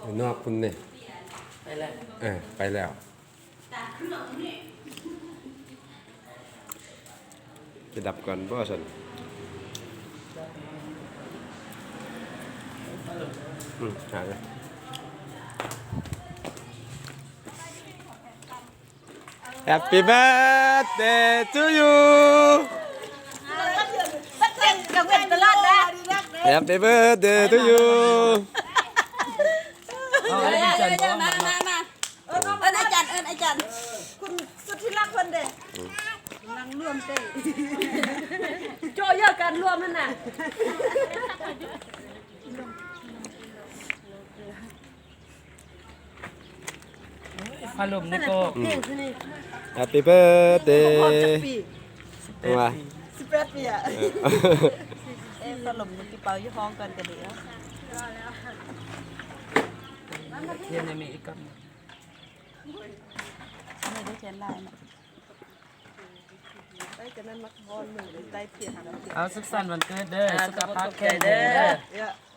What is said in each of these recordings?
ຢູ່ນອກພຸ້ນເດ້. ໄປແລ້ວ ເອີ ໄປແລ້ວ. ຈະດັບກ່ອນບໍ່ຊັ້ນ? ອືມ ຫາເລີຍ. Happy birthday to you. Happy birthday to you. ເອົາ ມາ ມາ ມາ ເອີ້ນອາຈານ ເອີ້ນອາຈານ ຄຸນສຸດທີ່ຮັກເພິ່ນເດ້ ນັ່ງລວມເຕັ້ ໂຈະເຢີກກັນລວມຫັ້ນນະ. ໂອ້ຍ ພະລົມນີ້ກໍ ອືມ Happy birthday ວ່າ ສິບແປດປີອະ ເອີ ເອີ ພະລົມນີ້ໄປເປົ່າຢູ່ຫ້ອງກ່ອນກໍດີເນາະ. ທຽນໃຫ້ແມ່ອີກກັບ ແມ່ໄດ້ທຽນຫຼາຍເນາະ. ເອີ ຈະນັ້ນມາຮ້ອນມືໄດ້ທຽນ. ເອົາ ສຸກສັນວັນເກີດເດີ ສຸຂະພາບແຂງແຮງເດີ.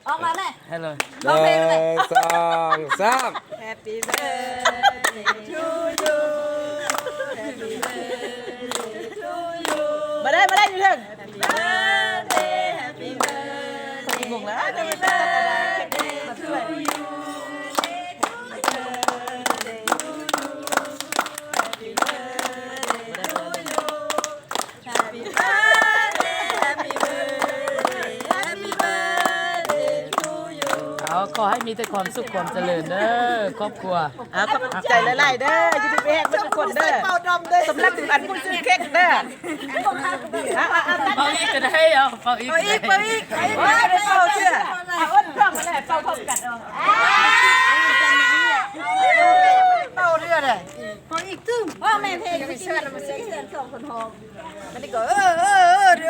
ອອກມາແມ່ Hello ຮ້ອງເພງແມ່. ໜຶ່ງ ສອງ ສາມ Happy birthday to you. Happy birthday to you. ມາເດີ ມາເດີ ຢູ່ເທິງ. Happy birthday, happy birthday, happy birthday to you. Happy birthday to you. Happy birthday to you. Happy birthday, happy birthday, happy birthday to you. ເອົາ ຂໍໃຫ້ມີແຕ່ຄວາມສຸກຄວາມຈະເລີນເດີ ຄອບຄົວ. ເອົາ ຂອບໃຈຫຼາຍໆເດີ ຢູ່ດີມີແຮງເບິດທຸກຄົນເດີ ເປົ່າດົມເດີ ສຳລັບອັນຜູ້ຊື້ເຄັກເດີ. ເອົາ ເອົາ ເປົ່າອີກກໍໄດ້ ເອົາ ເປົ່າອີກ ເປົ່າອີກ ເປົ່າອີກ ເປົ່າອີກ ເປົ່າເທື່ອ ເອົາອົດພ້ອມກັນເລີຍ ເປົ່າພ້ອມກັນ ເອົາ ເປົ່າເທື່ອເດີ ເປົ່າອີກຕື່ມ ພໍ່ແມ່ເພງໄປກິນເຮືອນ ໄປໃຊ້ເຮືອນສອງຄົນຮອງ ອັນນີ້ກໍ ເອີ ເອີ ເອີ ເດີ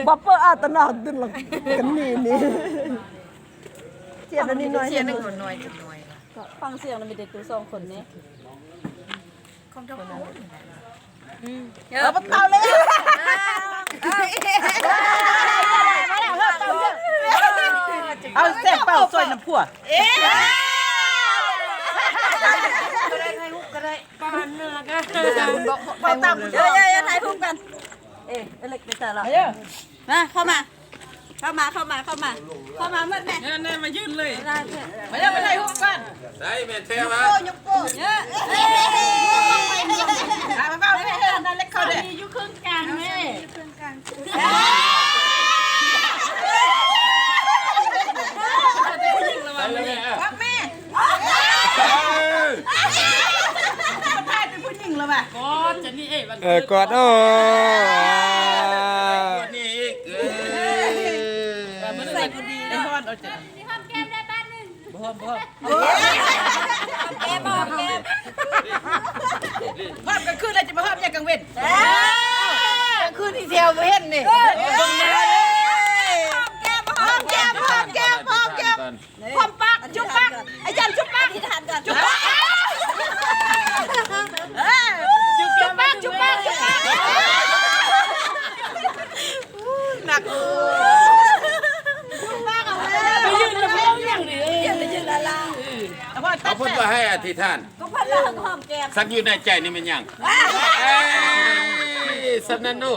ບັບເປີອາຕະນາດດຶນລະກັນນີ້ນີ້ ທຽນອັນນີ້ໜ້ອຍ ທຽນໜ້ອຍ ທຽນໜ້ອຍ ຟັງສຽງແລ້ວມີແຕ່ຕູສອງຄົນນີ້ ຂອງທັງຄູ່ ອືມ ເອົາ ເປົ່າເລີຍ ເອົາແຊງເປົ່າຊ່ອຍນຳຜົວ ເອີ ກໍໄດ້ ຖ່າຍຮູບກໍໄດ້ ປານນັ້ນລະກະ ເອົາຕາມ ເອີ ເອີ ເອີ ຖ່າຍຮູບກັນ ເອີ ເອເລັກໄປໃສລະ ມາ ເຂົ້າມາ ເຂົ້າມາ ເຂົ້າມາ ເຂົ້າມາ ເຂົ້າມາໝົດແມ່ ແນ່ໆ ມາຢືນເລີຍ ມາເດີ ມາຖ່າຍຮູບກ່ອນ ໃສ່ແມ່ນແທ້ວະ ຍົກໂປ້ ຍົກໂປ້ ເອີ ມາເວົ້າແມ່ ນັ້ນເລັກເຂົ້າເດ້ ຢູ່ເຄິ່ງກາງແມ່ ຢູ່ເຄິ່ງກາງ ໃສ່ແມ່ ບັກແມ່ ເອີ ມັນກາຍເປັນຜູ້ຍິງແລ້ວວ່າ ກອດຈະນີ້ເອ ເອີ ກອດ ໂອ້ ກອດນີ້ອີກ ເອີ ໃສ່ພໍດີເນາະ ໄດ້ຮອດເອົາຈະ ຫອມແກ້ມໄດ້ບາດໜຶ່ງ ບໍ່ຫອມ ບໍ່ຫອມ ຫອມແກ້ມ ຫອມແກ້ມ ຫອມກາງຄືນແລ້ວຈະມາຫອມຫຍັງກາງເວັນ ເອີ ກາງຄືນທີ່ແຖວບໍ່ເຫັນນີ້ ເອີ ຫອມແກ້ມ ຫອມແກ້ມ ຫອມແກ້ມ ຫອມແກ້ມ ຫອມປາກ ຈຸບປາກ ອາຈານຈຸບປາກ ອະທິຖານກ່ອນ ຈຸບປາກ ເອີ ຈຸບປາກ ຈຸບປາກ ຈຸບປາກ ໜັກ ຈຸບປາກ ເອົາແລ້ວ ໄປຢືນແລ້ວບໍ່ເວົ້າຫຍັງເດ້ ຢືນລະຢືນລະລາ ເອົາເພິ່ນວ່າໃຫ້ອະທິຖານ ກໍເພິ່ນວ່າໃຫ້ຫອມແກ້ມ ສັກຢູ່ໃນໃຈນີ້ແມ່ນຫຍັງ ເອີ ສ່ຳນັ້ນໂອ້